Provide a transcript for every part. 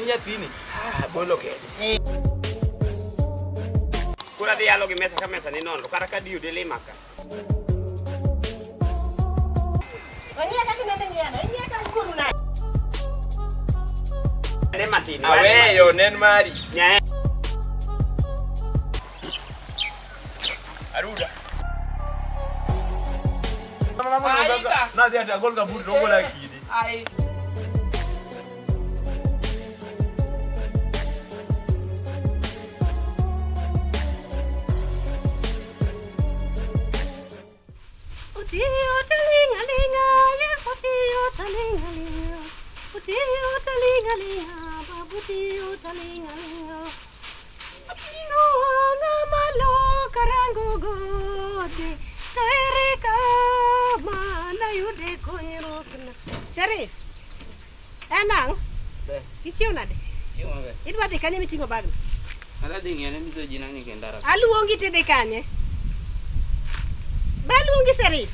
En nyathini. Ah, bolo kende. Koro adhi yalo gi mesa ka mesa ni nono kata ka diyo delima ka. Ong'iya kaka inende ng'iyano, ing'iya ka wuonu nade? Ne matin. Aweyo nen mari. Nyae. Aruda. Aika. Nadhi ati agol kaburi to ogola kidi. Ai. Otiyo talinga linga, yes otiyo talinga linga. Otiyo talinga linga, babu tiyo talinga linga. Oting'o wang'a malo karango gode, to ere kama nayude konyruokna. Sharif, en ang'? Be. Ichiew nade? Chiemo maber. Idwa dhi kanye miting'o bagno? Adhi ng'iyo ne miso ji nani kendo ndara. Aluongi tidhi kanye? Ba aluongi Sharif.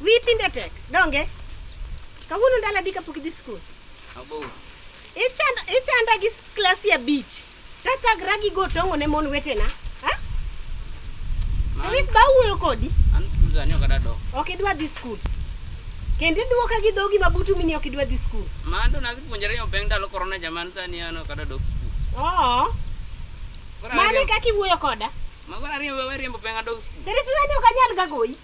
Wiyi tinde tek, donge? Kawuono ndalo adi kapok idhi skul? Aboro. Ichanda, ichanda gi klasi abich. Tatagra gi go tong'o ne mon wetena. Ha? Sharif ba wuoyo kodi? An skul sani ok adwa dok. Ok idwa dhi skul. Kendo iduoka gi dhogi mabutu mini ok idwa dhi skul. Ma an to nadhi puonjra yo peng ndalo corona jaman sani an ok adwa dok skul. Oo. Koro Mano e ariembo- kaka iwuoyo koda. Ma koro ariembo we riembo peng adok skul. Sharif iwe ni ok anyal ga goyi.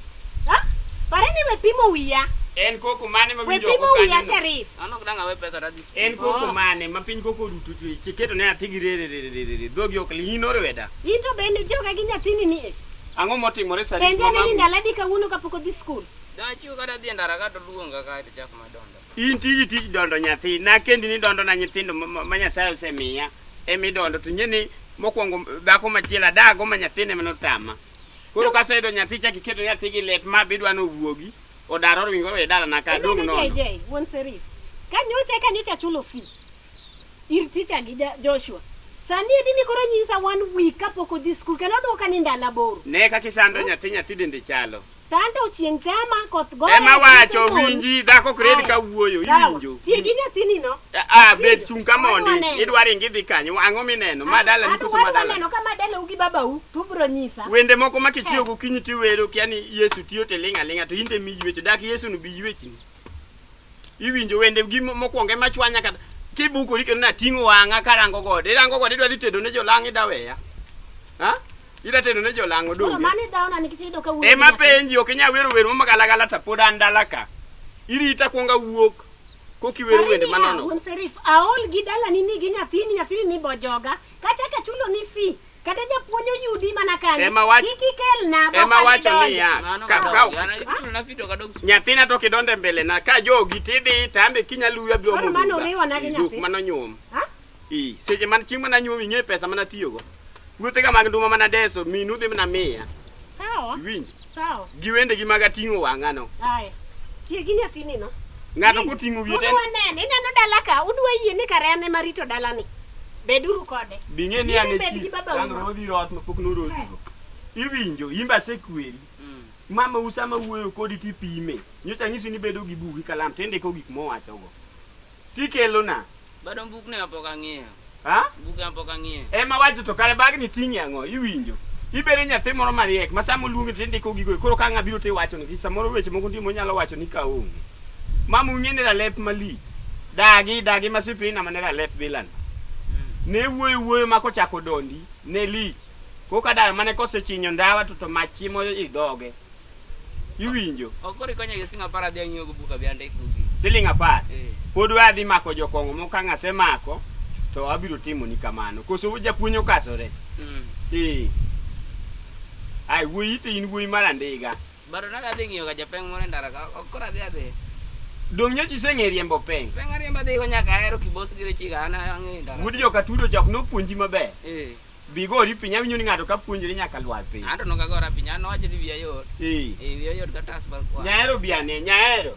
Ha? Pare ni we pimo wiya. En koko mane ma We winjo pimo oko wiya kanyo no? Sharif. An ok dang' awe pesa to adhi skul. En koko Oh. mane ma piny koko oruto to chiketo ne nyathi gi re re re re re re dhogi ok li in orweda. In to bende ijoga gi nyathini ni e. Ang'o motimore Sharif Penja ma ni mamu? ndalo adi kawuono kapok odhi skul. Dachiw kata dhi e ndara ka to luonga kae to chak madondo. In tiji tij dondo nyathi, na kendi ni dondo na nyithindo ma- ma ma Nyasaye osemiya emidondo to ing'e ni mokwongo dhako machielo adago ma nyathine manotama. Koro kaseyudo nyathi chak iketo nyathi gi lep ma bidwa nowuogi odar oringo owe dalana ka adong' Ineno nono. JJ, wuon Serif. Ka nyocha eka nyocha chulo fee ir ticha gi Joshua. Sani edi ni koro nyisa one week kapok odhi skul kendo odwoka ni ndalo aboro. Ne kaka isando nyathi nyathi dende chalo. To anto chieng' chama koth goya. Ema wacho kuthe pon. winji dhako ok red Aya. ka wuoyo Sawa. iwinjo. Tie gi nyathini no. Ah, bed chung' ka Wadwa mondi neno. idwa ringi idhi kanyo ang'o mineno ma dala ni Adwa- koso ma adwa dala. neno ka ma dalau gi babau to ubiro nyisa. Wende moko ma kichiewo gokinyi tiwero kia ni Yesu tiyo tiling' aling'a to in to ema iywecho dak Yesu no bi ywechni. Iwinjo wende gi mokwongo ema chwanya kata kibukori kendo nating'o wang'a karango gode irango gode idwa dhi tedo ne jolang'o ida weya. Ha? Ida tedo ne jolang'o Koro donge? mano idhawona nikech iyudo ka wuoyo gi Ema nyathi. penji ok inyal wero wer magalagala to pod an dala ka. Irita kuongo awuok kokiwero wende Pare niya, manono. Wuon Serif, aol gi dalani ni gi nyathini, nyathini ni bojoga. Kata ka chulo ni fee, kata japuonj oyudi mana kanyo. Ema wach- Kik ikelna, bok Ema adhi wacho donjo. niya, Mano ka, ka ka, dok. An ichulo na fee to ok adok skul. nyathina to kidonde mbele na ka jogi tidhi to ambe kinya luwi abiro Koro mondo mano uga. oriwona gi Eh, nyathi. dhok manonyuom. Ha? Eh, seche man chieng' mana nyuom ing'e pesa mana tiyogo. Puothe ga mag nduma mana deso minu dhi mana miya. Sawa, Iwinjo? sawa. Gi wendegi mag ating'o wang'a no. Aya. Tie gi nyathini no. Ng'ato koting'o wiye to en Udwa nene, ineno dala ka, udwa yie ni kare an ema rito dalani. Beduru kode. bing'e ni an e Bed gi chief. babau Ang' no. rodhi rot ma pok norodhigo. Iwinjo, imbe asekweri. Mama u sama wuoyo kodi tipime. Nyocha anyisi ni bedo gi buk gi kalam tindiko gik mowachogo. Tikelona. Bado buk ne pok ang'iyo. Ha? Buk ne pok ang'iyo. Ema wacho to kare bagni ting'i ang'o iwinjo. Ibedo nyathi moro mariek ma sama oluongi to indiko gigo koro ka ng'a biro tiwacho ni samoro weche moko nitie monyalo wacho ni ka onge. Mama ung'e ni ralep malich. Dagi dagi ma Siprina mane ralep bilano. Ne wuoyo wuoyo ma kochako dondi ne lich. Koka dayo mane kosechinyo ndawa to to mach chimo i dhoge. Iwinjo? Ok koro ikonya gi siling apar adhi ang'iewo go buk abi andik go gigi. Siling apar. Eh. Pod we adhi mako jokong'o moko ka ng'asemako to abiro timoni kamano. Koso japuonj okasore? Eh. Ai wuoyi to in wuoyi mar andiga. Bado nade adhi ng'iyo ga japeng' moro e ndara ka. Ok koro adhi adhi. Dong' nyocha iseng'e riembo peng. Peng' ariembo adhi go nyaka ahero kibos gi rechiga an ang'eyo e ndara. Wuod jokatudo cha ok nopuonji maber. Eh. Bi gori piny awinjo ni ng'ato ka puonjre nyaka lwar piny. An to nokagora piny, an nowacho ni wiya yot. Eh. Eh, wiya yot ka tas mar kwar. Nyaero biane, nyaero.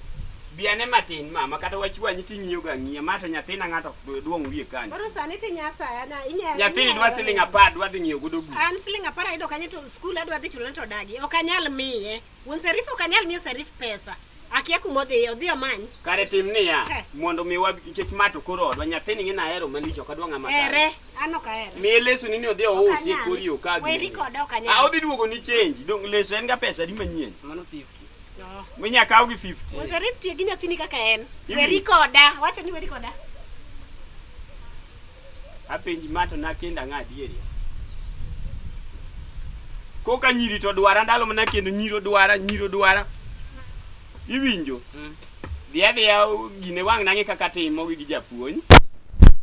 Biane matin mama kata wachwanyi ting'iyo ga ng'iya ma to nyathina ng'ato ok duong' wiye kanyo. Koro sani tinyasaya na inya. Nyathini dwa siling apar dwa dhi ng'iewo godo buk. An siling apar ayudo kanyo to skul adwa dhi chulone to odagi. Ok anyal miye. Wuon Serif ok anyal miyo Serif pesa. Akia kuma odhiye, odhi omany. Kare tim niya, Eh. mondo mi wa nikech ma to koro odwa nyathini ng'e nahero malich ok adwa ng'ama Ere, sando. an ok ahere. Miye leso ni ni odhi ousi e kor yo ka Weri gini. koda ok Ah, anyal. odhi duogo ni change. Dong leso en ga pesa adi manyien? Mano 50. No. Minya kaw gi 50. Wazarif tiyo gi nyathini kaka en. Iwinjo? Weri koda, wacho ni weri koda. Apenji ma to nakendo ang'a adieri. Koka nyiri to dwara ndalo mana kendo nyiro dwara, nyiro dwara. Iwinjo? Mm. Dhi adhiya gine wang' nang'e kaka timo gi japuonj.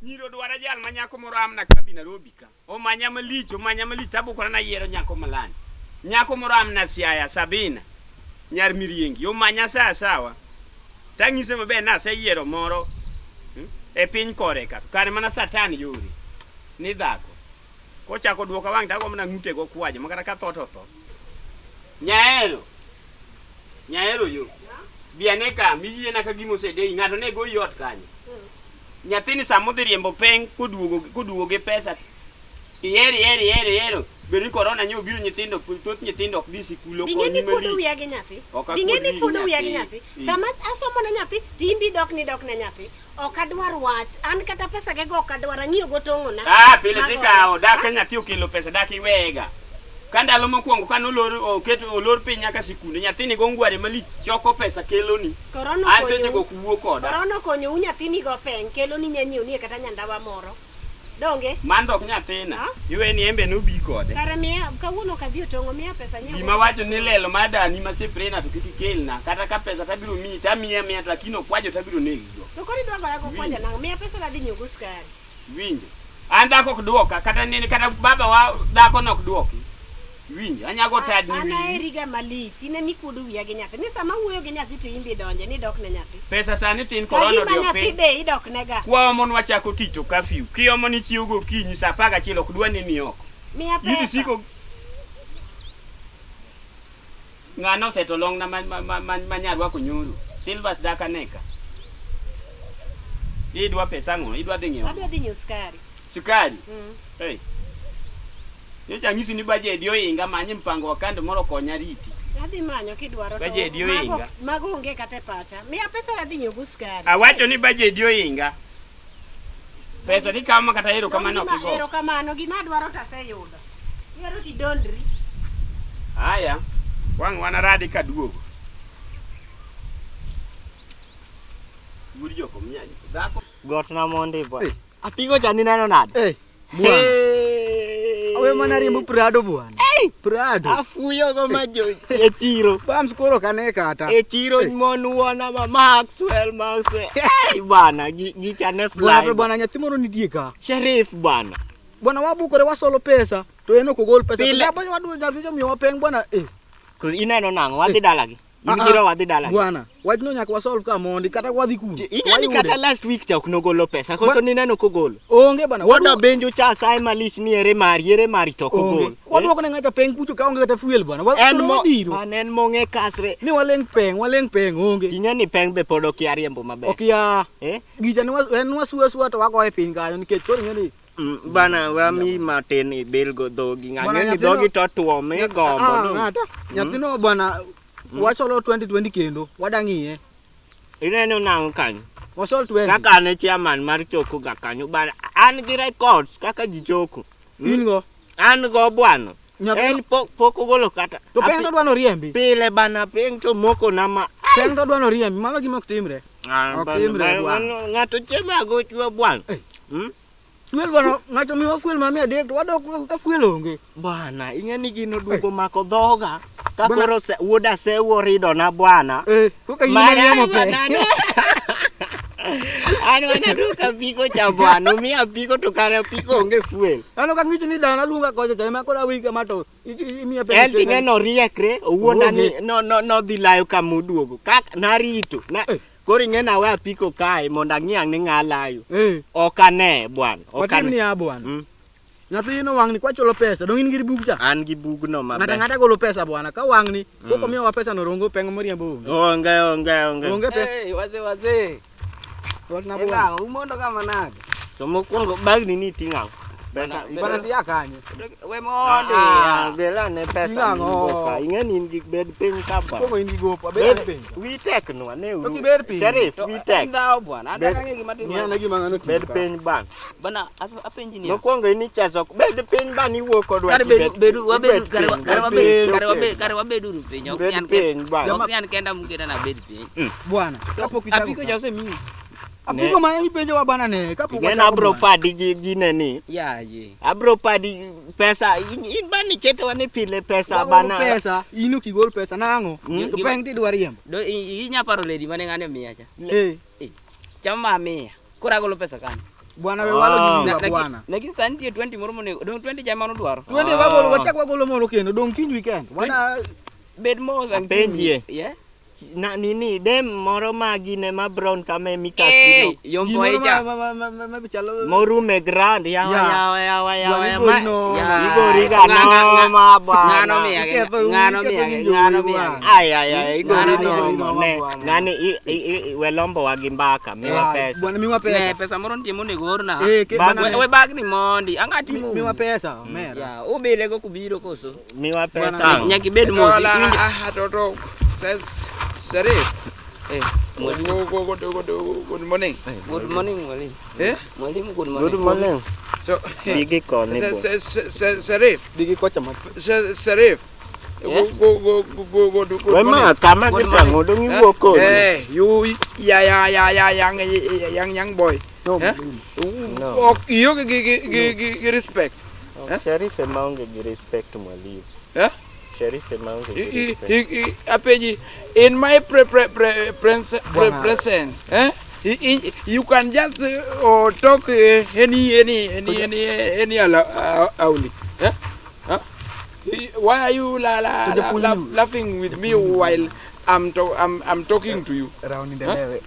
Nyiro dwara jal ma nyako moro amna kambi Nairobi ka. Omanya malich, omanya malich tabukora nayiero nyako malani. Nyako moro amna Siaya Sabina. Nyar Miriengi omanya sawa sawa. Tang'ise maber naseyiero moro e piny kore ka. Kare mana Satan yore ni dhako. Kochako duoka wang' tago mana ng'ute go kwajo ma kata ka tho to tho. Nyaero. Nyaero yo. Bi ane ka miyiena ka gima osedeyi ng'ato ne goyi ot kanyo. Nyathini sama odhi riembo peng koduogo koduogo gi pesa ihero ihero ihero ihero bed ni korona nyo obiro nyithindo thoth nyithindo ok dhi sikul Bing'e okonyi ni kuodo malich. wiya gi nyathi. Ok akuod Bing'e ni wiyi gi kuodo wiya gi nyathi. nyathi. Mm. Sama asomo ne nyathi, timbi dok ni dok ne nyathi. Ok adwar wach. An kata pesa ge go ok adwar, ang'iyo go tong'ona. Ah, pile Mago. tikawo dak ka nyathi okelo pesa dak iweyega. Ka ndalo mokwongo ka nolor oket olor piny nyaka sikunde nyathini go ngware malich choko pesa keloni. Korona An seche go okonyo. ok wuo koda. Korona okonyou nyathini go peng, kelo ni nyanyiewni kata nyandawa moro. Donge? Mano ok nyathina. Ah? Iwe ni embe nobi kode. Kare miya kawuono ok adhi otong'o, miya pesa nyiew. Gima wacho ni lelo mar dani ma Seprena to kik ikelna. Kata ka pesa tabiro miyi tamiyi amiya to lakini okwajo tabiro negigo. To koro idwa goya gokwaja nang'o? Miya pesa nadhi nyiew go sukari. Winjo. An dhako ok duoka kata nene kata baba wa dhako nok duoki. Winjo. Anyago tadni An wiyi. aheri ga malich, in ema ikuodo wiya gi nyathi. Ni sama awuoyo gi nyathi to in be idonje, ni idok ne nyathi. Pesa sani tin Ka korona gima odiyo nyathi piny. be idok nega. Kwaomo nwachako tich to kafyu. Kiomo ni chiew gokinyi saa 11 ok dwa neni oko. Miya Idhi pesa. siko ng'ano oseto long'na ma nyarwako nyoro. Silvas dak aneka. Idwa pesa ang'o? Idwa dhi ng'iewo Adwa dhi nyiewo sukari. sukari? Mm. Hey. Nyocha anyisi ni bajedi oinga many mpango wa kando moro konya riti. Adhi manyo kidwaro to Bajedi mago- oinga. Mago onge kata e pacha. Miya pesa adhi nyiewo go sukari. Awacho ni bajedi oinga. Pesa tikawo ma kata erokamano ok Gima- igo. Erokamano, gima adwaro to aseyudo. Idwaro tidondri. Haya, wang' wanaradi kaduogo. Wuod joko mnya dhako Gotna mondi bwana. Apigo cha nineno nade? Eh, bwana. Awe mana riembo Prado bwana. Prado. Afuyo go majo e chiro. Bams koro kane kata. E chiro mon wuona ma Maxwell Maxwell. Ei bwana gi chane Bwana fly. to bwana nyathi moro nitie ka. Sheriff bwana. Bwana wabukore wasolo pesa to en ok ogol pesa. Pile. Pile. Bwana nyathi jomiyowa peng bwana. Eh. Koro ineno nang'o wadhi dalagi. In Ah, giro ah. wadhi dalagi. Bwana, wachno nyaka wasolve ka mondi kata wadhi kuno. Ing'e ni kata last week cha ok nogolo pesa. Koso nineno kogolo. Onge bwana. Wuoda benjo cha sae malich ni ere mari ere mari to ok Onge. ogol. Waduoko ne ng'acha peng kucho ka onge kata fuel bwana. Wa- En koro mo wabiro. an en mong'e kasre. Ni waleng peng, waleng peng onge. Ing'e ni peng be pod okia riembo maber. Okia. Eh? Gicha ne en wasua sua to wagoye piny kanyo nikech koro ing'e ni Bana wami matin ibil go dhogi Bwana, ng'ang'e ni nyathino- dhogi to tuo mi gombo Ah, ni. ng'ata. Nyathino bwana wasolo 2020 kendo wadang'iye. Ineno nang'o kanyo? Wasol 20. Kaka an e chairman mar choko ga kanyo bana an gi records kaka ji choko. In go. An go bwana. Nyathino En pok ogolo kata. to peng to dwa noriembi. Pile bana peng to moko na ma. Peng to dwa noriembi. Mano gima ok timre. Ah, Ok bana, timre, bana, bwana. mano Ng'ato chiemo agochwa bwana. Eh. Mm? Fuel bwana ng'ato miwa fuel ma 300 to wadok ka fuel onge. Bwana, ing'e ni gino duogo mako dhoga. Ka Bwana- koro wuoda Sewo ridona bwana. Eh, koka in Mara- riembo peng. An mana duka apiko cha bwana, omiya apiko to kare apiko onge fuel. Ano ka ng'icho ni dana luonga kocha cha ema koro awinj kama to imiya pesa. En ting'e noriekre, owuonda ni Onge. no no nodhi layo kama oduogo. Kak narito. Na, Eh. koro ing'e nawe apiko kae mondo ang'i ang' ni ng'a layo. Eh, Ok ane bwana, ok watim ane. niya bwana. Mm. Nyathino wang'ni kwachulo pesa, dong in gi buk cha. An gi bugno Ng'ata maber. ng'ata golo pesa bwana, ka wang'ni pok omiyowa pesa no rongo peng moriembo onge. Onge, onge, onge. Onge pesa. Hey, wazee wazee. Wachna bwana. Ela, umondo kama nade? To mokwongo bagni ni iting'o ang'o? Pesa Bana siya kanye. We mondi. Ah, gela ne pesa Ting'ang'o. mingo ka. Ing'e ni in gi bed piny ka bwana. Kong'o in gi gopa, bed ane piny. Wi tek nwa ne To kibed piny. Sherif, To wi tek. dhao bwana. Bed- Adwa ng'e gima Ng'i timore. ane gima ng'ano timo Bed ka. piny bana. Bana apenji niya. Mokwongo in icheso bed piny bana iwuok kodwa. Kare kibet- bedu bedu wabedu ibet kare piny, kare bed wabedu piny, kare wabedu piny. kare wabedu piny. Ok Bed an piny bana. Ok an kenda muketa na bed piny. Bwana, kapok ichako. Apiko cha osemiyi. Apiko ma ipenjo wa bana ne, kapok Ing'e ni wachako abro bwana. padi gi gine ni. Ya ye. Abro padi pesa. In bana iketowa ni pile pesa Wagolo bana. pesa, in ok igol pesa nang'o? Mm. To peng tidwa riembo. Do inya paro lady mane ng'ane miya cha. Eh, Chama miya. Koro agolo pesa kanye? bwana we walo Ah. gi wiwa bwana. Lakini sani nitie 20 moro monego. Dong 20 cha mano dwaro. Twende wagolo wachak wagolo moro kendo dong kiny weekend. Wana Bed mos ang Apenjie. Yeah. Na nini dem moro ma gine ma brown kama Eh, mikasi yombo gimoro icha. ma ma chalo morume grand yawa Ya. yawa yawa yawa Bwana yawa igori no. igori ga noma bwana Ng'ano miya ge? Iketho- Ng'ano iketho miya ge? winjo Ng'ano wi miya bwana. ge? Ay, ay, ay, igori Ng'ano noma miya ne ge? Bwana. ng'ani we lombowa gi mbaka miwa Ah, pesa Bwana miwa Ne pesa. pesa moro nitie monego orna. Eh, ke Bag- bana We, ne. we bagni mondi. Ang'a timo? Miwa pesa, omera. Ya, ubile go kubiro koso. miwa Bwana, pesa Nyaka ibed mos. Dola, Iwinjo- ah, to, to, says, Sharif. Eh, mwalimu. Good, good, good, good, good morning. Good morning mwalimu. Eh? Mwalimu good morning. good morning So, bigi koni bo Sharif, Digi kocha ma. Sharif. Eh? Good, good, good, good, good we morning. ma kama Good gitang'o dong iwuok kodi Eh, you, ya, ya, ya, ya, young, young, young boy. No. Eh? No. Ok, ionge gi, gi, gi, gi, gi respect. Eh? Sherif ema onge gi respect mwalimu Eh? Sherif ema onge gi respect Apenji, in my pre, pre, pre, pre, Bwana. presence, eh? You can just talk any auli. Eh? Huh? Why are you la, la, la, Japuonj la, ni. laughing with me while I'm, to, I'm talking to you? Round ndelewe.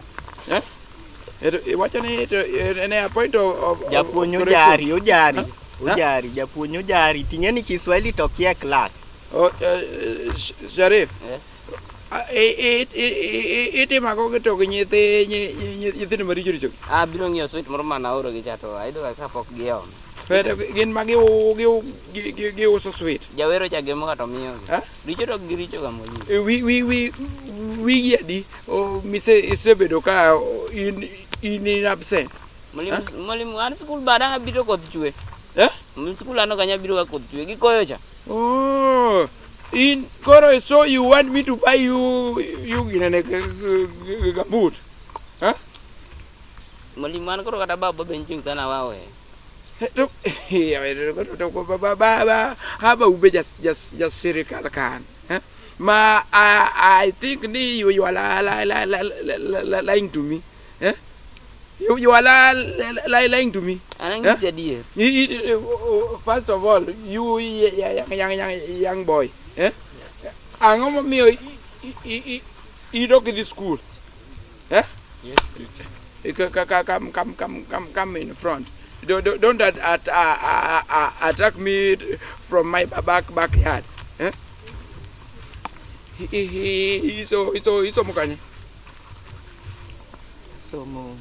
Wacho ni to en a point of japuonj correction. ojari ojari Huh? ojari japuonj ojari ting'e ni Kiswahili to kia e klas Oh, Sharif. Yes. Itimo ang'o gi to gi nyithindo maricho richo gi? Abiro ng'iewo sweet moro mana aoro gi cha to ayudo ka kapok giomo. Pero gin ma giuso sweet. Jawero cha gemo ka to miyogi. Eh? Richo to giricho ga mwalimu. Wi wigi adi mise isebedo ka in in absent. Mwalimu mwalimu an skul bada abiro koth chwe. Eh? Skul an ok anyal biro ka koth chwe. Gikoyo cha. Oh, in koro so you want me to buy you you ginene gambut. Mwalimu an koro kata baba be nichieng' sana wawe. To to ba haba ube just sirikal kan. Eh? Ma I think ni you are la, la, la, la, la, la, lying to me. Eh? You are la, la, lying to me. An ang'isi adier. First of all, you young, young, young, young boy. Eh? Yes. Ang'o momiyo idok idhi school? Eh? Yes, teacher. Come, come, come, come, come in front. Don't attack me from my backyard. Eh? Isomo kanye? Somo.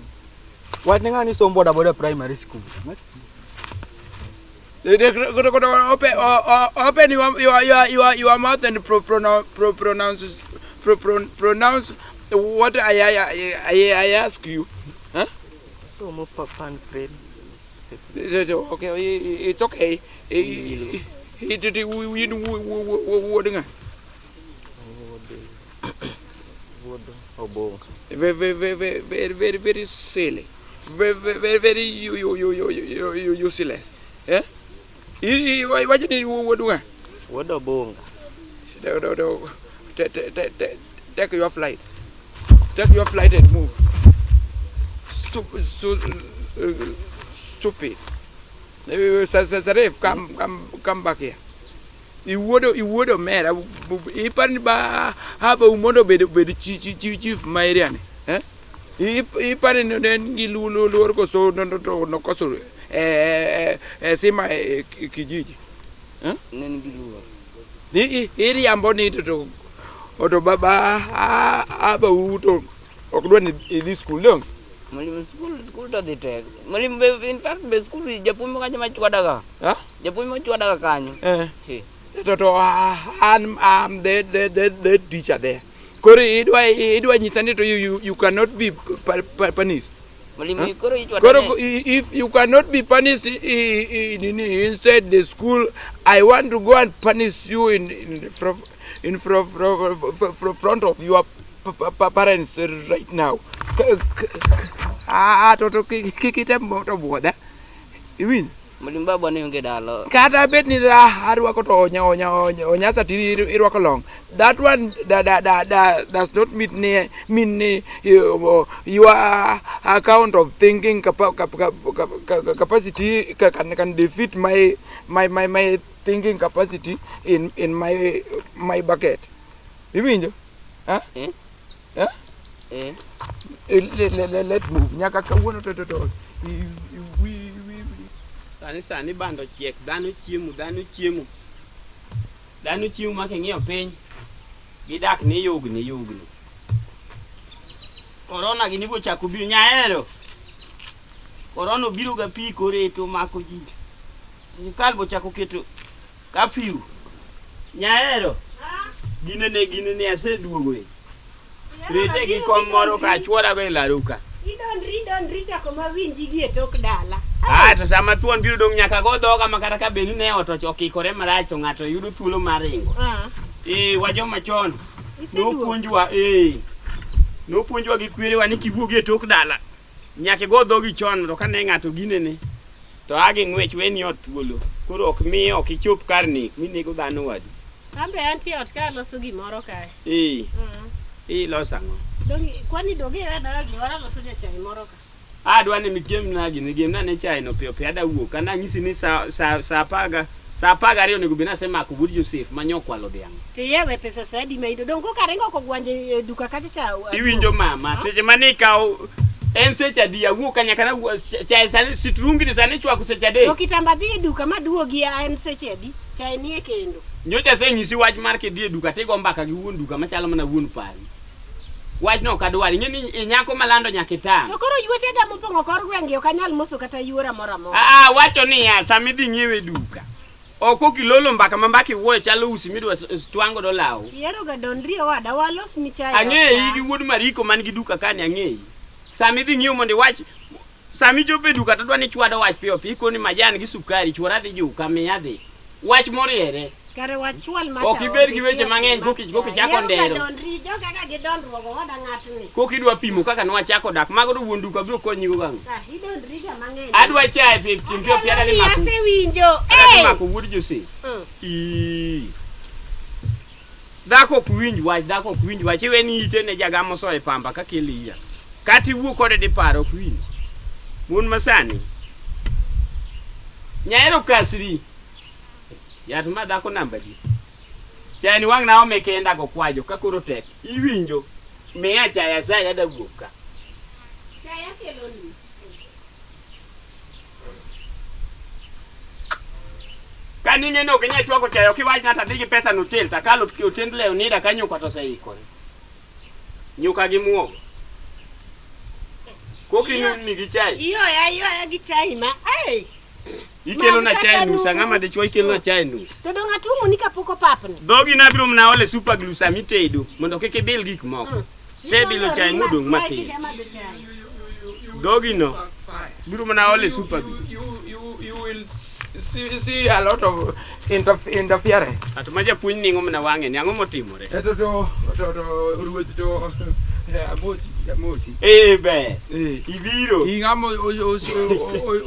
Wach ne ng'ani somo boda boda primary school. Open your mouth and pronounce what I ask you. Huh? Somo pan grade. Okay, it's okay. Very, very, very, very, very silly. Very, very, very useless. Eh? What you need? Wuod Obunga. Take your flight. Take your flight and move. Stupid. Sarif, come back here. Iwuodo omera. Ipani ba haba umondo bedo chief ma area ni. Eh? Ipani ne en gi luor koso nokoso sima kijiji. Ne en gi luor. Ni iriambo ni to baba aba uto ok dwa ni idhi skul dong. Mwalimu skul skul to dhi tek. Mwalimu be in fact be skul japuonj moko kacha machwadaga. Ha? Japuonj machwadaga kanyo. Eh. Si. To an am the teacher there. Koro idwa nyisa ni to you cannot be punished. Mwalimu koro ichwada. Koro if you cannot be punished inside the school, I want to go and punish you in front of your parents right now. To kik item to buodha. Iwinjo? Mwalimu baba ne onge dala. Kata bed ni arwako to onyasa ti irwako long. That one da does not mean ni your account of thinking capacity can defeat my thinking capacity in my bucket. Iwinjo? Ha? Eh? Eh? Eh. Let move. Nyaka kawuono to we Sani bando chiek, dhano chiemo, dhano chiemo. Dhano chiemo ma king'iyo piny, gidak ni yugni yugni. Korona gini bochako biro nyaero. Korona obiro ga pi koreto mako ji. Sirikal bochako keto curfew. Nyaero. Ginene aseduogo e. Rete gi kom moro ka achwodago e laro ka. Idondri chako mawinji gi e tok dala. Ah, to sama thuon biro dong' nyaka go dhoga ma kata ka bed ni ne ot okikore marach to ng'ato yudo thuolo mar ringo. Eh, wa joma chon. Nopuonjwa, Nopuonjwa gi kwerewa ni kiwuog e tok dala, nyaka igo dhogi chon mondo kane ng'ato ginene, to a gi ng'wech weni ot thuolo. Koro ok miyo ok ichop kar nek minego dhano wadu. Ambe antie ot ka aloso gimoro kae. Eh. Iloso ang'o? Dongi kwani dogi e dala gimoro aloso chai moro ka. Adwa ni migemna gini gemna ne chai no piyo piyo ada wuok kana anyisi ni sa 12 onego bed ni asemako wuod Joseph ma nyokwalo dhiang'. To iyewe pesa sa adi ma iyudo? Dong koka ringo kogwanje e duka kacha cha. Iwinjo mama, seche mane ikawo en seche adi awuok ka nyaka nawuo chai sani sitrungi ni sani chwako seche To adek. kitamba dhi e duka maduogi en seche adi? Chai nie kendo. Nyocha asenyisi wach mar kidhi e duka tigo mbaka gi wuon duka machalo mana wuon pari. Wachno ok adwar, ing'e ni inyako malando nyaka itang'. To koro yuochega mopong'o kor gweng' ok anyal moso kata yuora moro amora. Ah, wacho niya, sama idhi ng'iewo e duka, ok okilolo mbaka ma mbaka iwuoyo chalo usi midwa twang' godo law. Ihero ga dondri owada walos ni chai. Ang'eyi gi wuod Mariko man gi duka kani ang'eyi. Sama idhi ng'iewo mondo iwach, sama ichopo e duka to dwa ni chwado wach piyo piyo, ikoni majan gi sukari, chuora dhi juka, miya dhi. Wach moriere. Kare wachwal macha. Ok ibed gi weche mang'eny kokichako ndero. Dondri joga ka gidondruok owada ng'atni. Kokidwa pimo kaka nwachako dak, mago to wuon duka biro konyigo gang'o. Ah, idondri ga mang'eny. Adwa chai piyo piyo piyo adhi mako. Asewinjo. Adhi mako wuod Joseph. Ii. Dhako ok winj wach, dhako ok winj wach. Iwe ni ite ne jagamo soye pamba kakelo iya. Kata iwuo kode diparo ok winj. Mon masani. Nyaero kasri. Yath ma dhako namba di. Chai ni wang' naome kenda go kwajo ka koro tek. Iwinjo. Miya chai asaya ada wuok ka. Chai akeloni. Ka ning'e ni ok inyal chwako chai ok iwach ng'ato adhi gi pesa no hotel takalo otend Leonida ka nyuka to oseikore. Nyuka gi muogo. Koki nunni gi chai. Iyoya gi chai ma. Ai. Ikelo na Mag chai kaka nus, ang'ama numu. dichuo ikelo na chai nus. To dong' atuomo ni kapok opapni. Dhogi nabiro mana ole super glue sama itedo mondo kik ibil gik moko. Sebilo chai modong' matin. Dhogi no biro mana ole super glue. You will see a lot of interference. Ato ma japuonj ning'o mana wang'e ni ang'o motimore? To ruoth to amosi. Eh ber. Ibiro. Ing'amo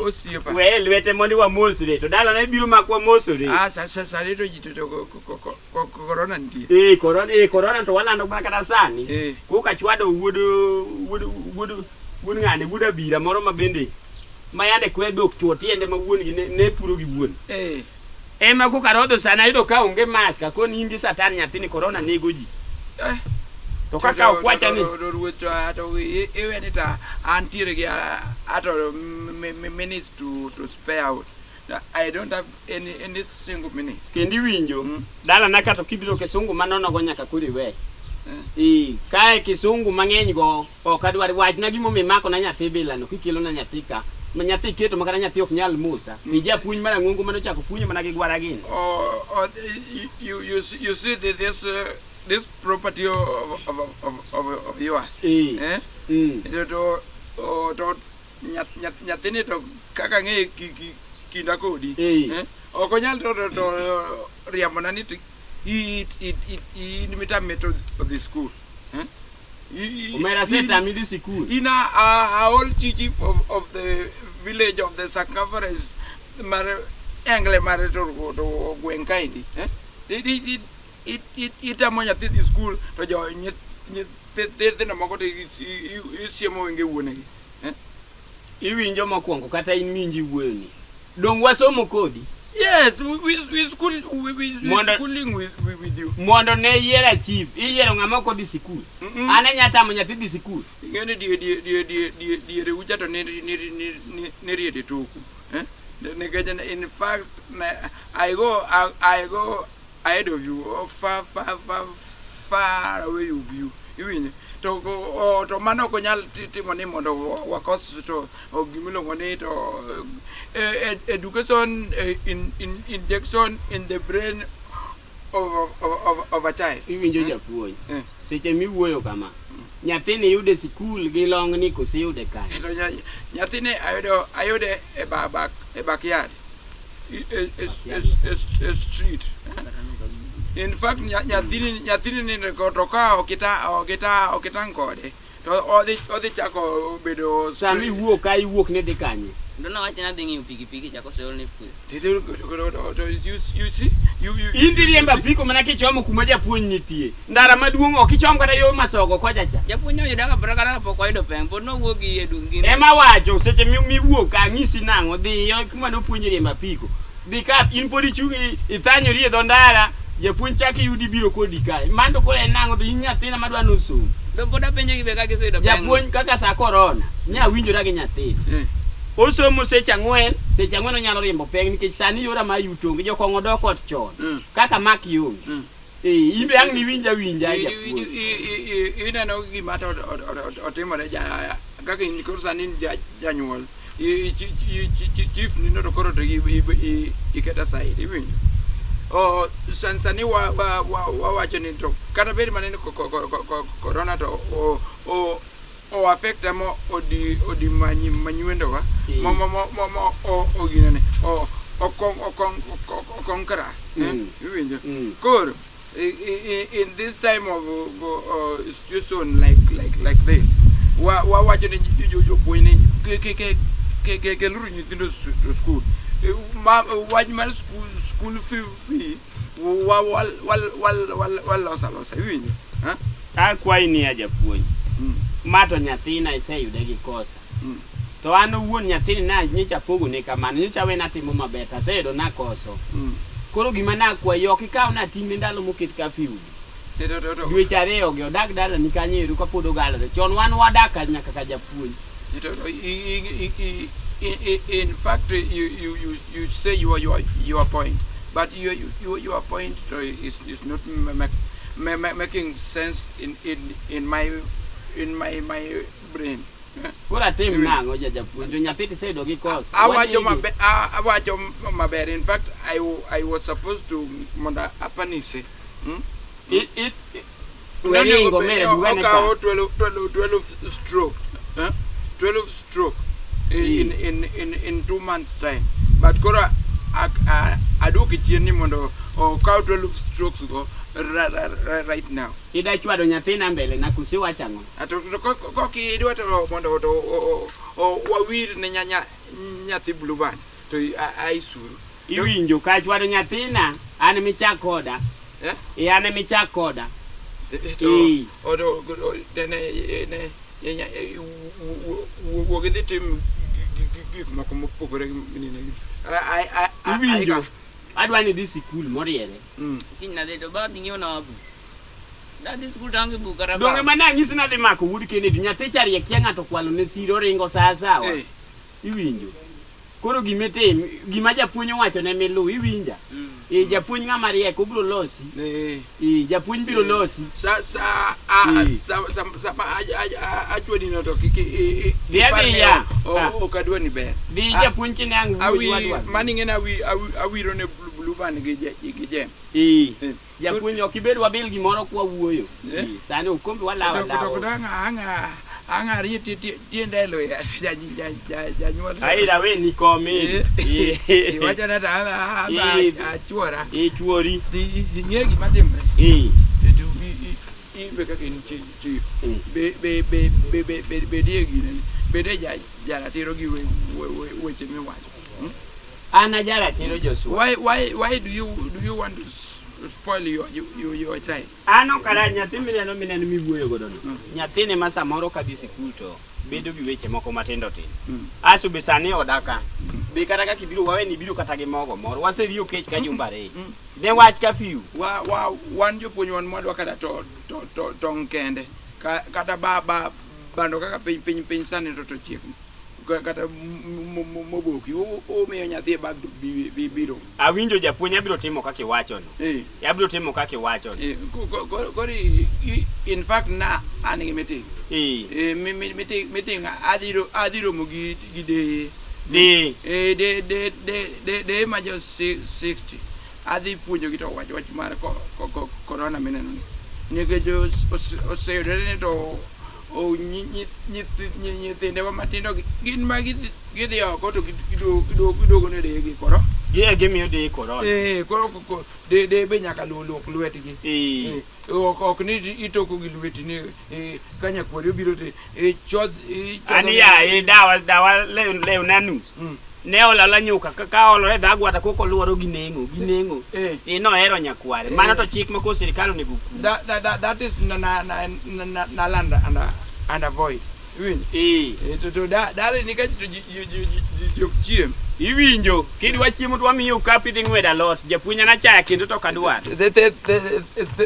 osiepa. We lwete mondo wamosre to dalana ibiro mak wamosore. Ah, sani to ji to korona nitie. Eh corona to walando mana kata sani. Koka chwado wuod ng'ane wuod abira moro ma bende ma yande kwe dhok chuo tiende ma wuon gi ne puro gi wuon. Ema koka rodho sana ayudo ka onge mask akoni in gi satan nyathini korona nego ji. To kaka okwacha ni ruoth to iwe ni ta antiere gi ato minutes to spare out. I don't have any single minute. Kendi iwinjo dalana kato kibiro kisungu manono go nyaka koro iwe. Eh, kae kisungu mang'eny go ok adwar wachna gimomiyo imako na nyathi bilano kikelo na nyathi ka ma nyathi iketo ma kata nyathi ok nyal musa ni japuonj mar ang'ongo manochako puonjo mana gi gwara gini Oh, you see this this property of yours. Eh. Eh? Mm. To nyathini to kaka ng'e kinda kodi. Eh. Eh? Ok onyal to riambona ni to in mitame to dhi school. Eh? Omera asetami dhi sikul. In a old chief of the village of the circumference mar angle mar to gweng' kaendi. Eh? Itamo nyathi dhi school to jo nyithindo moko to isiemo wenge wuonegi. Eh? Iwinjo mokwongo kata in winji wuoyoni. Dong wasomo kodi. Yes, we school we schooling with you. Mondo ne yiera chief, iyiero ng'ama ok odhi sikul. An anya tamo nyathi dhi sikul. Ing'e ni diere ucha to niriede toku. Eh? Nikech in fact I go ahead of you, far far far far away of you. Iwinjo? To mano ok onyal timo ni mondo wakos to gimiluongo ni to education in injection in the brain of a child. Iwinjo japuonj. Seche miwuoyo kama, nyathini yude sikul gi long'ni koso iyude kanye? To nyathini ayude e backyard. E street. In fact, nyathini ni to ka okitang' kode to odhi chako bedo. Sama iwuok ka iwuok ni dhi kanye? Ndo nawacho ni adhi ng'iyo pikipiki cha koseolne fuel. You see, In dhi riembo apiko mana kichomo kuma japuonj nitie. Ndara maduong' ok ichom kata yo Masogo kocha cha. Japuonj noyuda ka kata kapok wayudo peng, pod nowuok gi e dung' gi. Ema wacho seche miwuok ka ang'isi nang'o dhi kuma nopuonji riembo apiko. Dhi ka in pod ichung' ithanyori e dho ndara, japuonj chak iyudi biro kodi kae. Mano to koro en nang'o to in nyathina madwa nosom. To pod apenjo gi be ka giseyudo peng. Japuonj kaka sa korona, nya winjora gi nyathini. Osomo seche ang'wen, seche ang'wen onyalo riembo peng nikech sani yora mar yuto onge, jokong'o dok ot chon. Kaka mak ionge. Eh, in be ang' niwinj awinja japuonj. Ineno gima to otimore kaka in koro sani in janyuol. Chief nino to koro to iket aside, iwinjo? Sani wawacho ni to kata bed mana ni corona to o affect mo odi manyuendowa mo oginene okonkra. Iwinjo? Koro in this time of situation like this, wawacho ni jopuonj ni keluru nyithindo to school. Wach mar school fee waloso alosa, iwinjo? Akwayi niya japuonj, ma to nyathina iseyude gi kosa. To an owuon nyathini na nyocha apogone kamano, nyocha awene atimo maber to aseyudo nakoso. Koro gima nakwayi ok ikaw nating'ne ndalo moket curfew. Dweche ariyo gi odag dalani kanyo ero kapod ogalore. Chon wan wadak nyaka ka japuonj. In fact, you say your point, but your point is not making sense in my brain. Koro atim nang'o japuonj? To nyathi tiseyudo gi kosa. Awacho maber. In fact, I was supposed to mondo apanise. Weringo mere bugane ka. Okawo 12 stroke. 12 stroke in 2 months time. But koro aduoki chien ni mondo okaw 12 strokes go right now. Ida chwado nyathina mbele na koso iwacho ang'o? To kokidwa to mondo to wawir ne nyathi blue band to aisuru. Iwinjo ka chwado nyathina an michak koda. Eh? An michak koda. To wuog idhi tim gik moko mopogore gi nini. Iwinjo? Adwa ni idhi sikul moriere. Kiny nadhi to baba dhi ng'iewna buk. Nadhi sikul to aonge buk kata Donge mana anyisi nadhi mako wuod Kennedy, nyathi cha riek kia ng'ato okwalo ne siro oringo sa asawa. Iwinjo? Koro gima itim, gima japuonj owacho ne miluw, iwinja? Eh, japuonj ng'ama riek, obiro losi. Eh. Eh, japuonj biro losi. Sa sa a Eh. sa sa sama achwani no to kik Dhi adhiya. Ah. ok adwa ni ber. Dhi Ah, japuonj kine ang' wuoyi Awi wadwa. mani ng'e awi awiro ne blue band gi gi jem. Eh. Eh. Japuonj ok ibed wabil gimoro kwa wuoyo. Eh. Eh, Sani okombe walawo To to alawa. to anga anga rie tiende lo ya ja ja ja janyuol. Aira we ni komi. Eh. Eh. Iwacho na ta Eh. achuora. Eh, chuori. Ing'e gima timre. Eh. To in be kaka in chief. Mm. Be be be be be be bedie gine. Bede ja jaratiro gi weche miwacho. Hmm? An ajaratiro Joshua. Why do you want to spoil your child? An ok arach nyathi mineno mineno miwuoyo godo no. Mm. Nyathini ma samoro kadhi sikul to bedo gi weche moko matindo tindo. Mm. Aso be sani oda ka. Be kata kaka ibiro wawe ni ibiro kata gi mogo moro. Waseriyo kech ka jumba ariyo. Mm. Ne wach kafiu. Wa wa wan jopuonj wan mwadwa kata to to to tong' kende. Ka, kata ba ba bando kaka piny piny piny sani to to chiegni. Kata moboki umiyo nyathi e bag to biro. Awinjo japuonj abiro timo kaka iwacho no. Eh. Abiro timo kaka iwacho no. Eh, koro in fact na an gi meeting. Eh. Eh, meeting meeting adhi adhi romo gi gi deye. Di. Eh, de de de de de ma jo 60 adhi puonjogi to wach wach mar corona mineno ni. Nikech oseyudore ni to nyithindewa matindo gin ma gidhi oko to giduogo ne deyegi koro. Gi gimiyo deye corona. Eh, koro deye be nyaka luok lwetgi. Eh. Ok ni itoko gi lweti ni ka nyakwari obiro to ichodh Ani ya e dawa dawa lew na nus. Ne olala nyuka ka olore dhagwata koko luoro gi neng'o gi neng'o. Eh. Eh, nohero nyakware. Mano to chik ma ko sirikal onego kum. That is na na na na na land and avoid. Iwinjo? Eh. Eh, to dala ni ka to ji ok chiem. Iwinjo, kidwa chiemo to wamiyo okapu idhi ng'wedo alot. Japuonj an achaya kendo to ok adwar.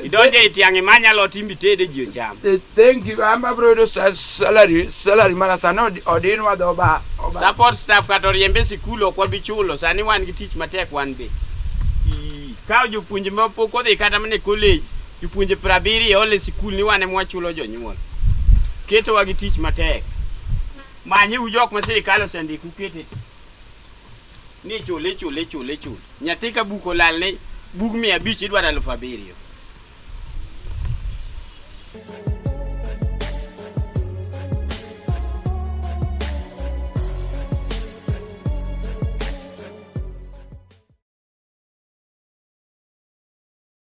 Idonjo e tiang' imany alot imbi itede ji ocham. Thank you. An abiro yudo salary mara sani odinwa dho ba. Support staff kata oriembe sikul ok wabi chulo. Sani wan gi tich matek wan be. Kaw jopuonje ma pok odhi kata mana e college, jopuonje 70 ole sikul ni wan ema wachulo jonyuol. Ketowa gi tich matek. Manyuru jok ma sirikal osendiko ukete. Ni ichule ichule ichule ichule. Nyathi ka buk olalne bug 500 idwaro 7,000.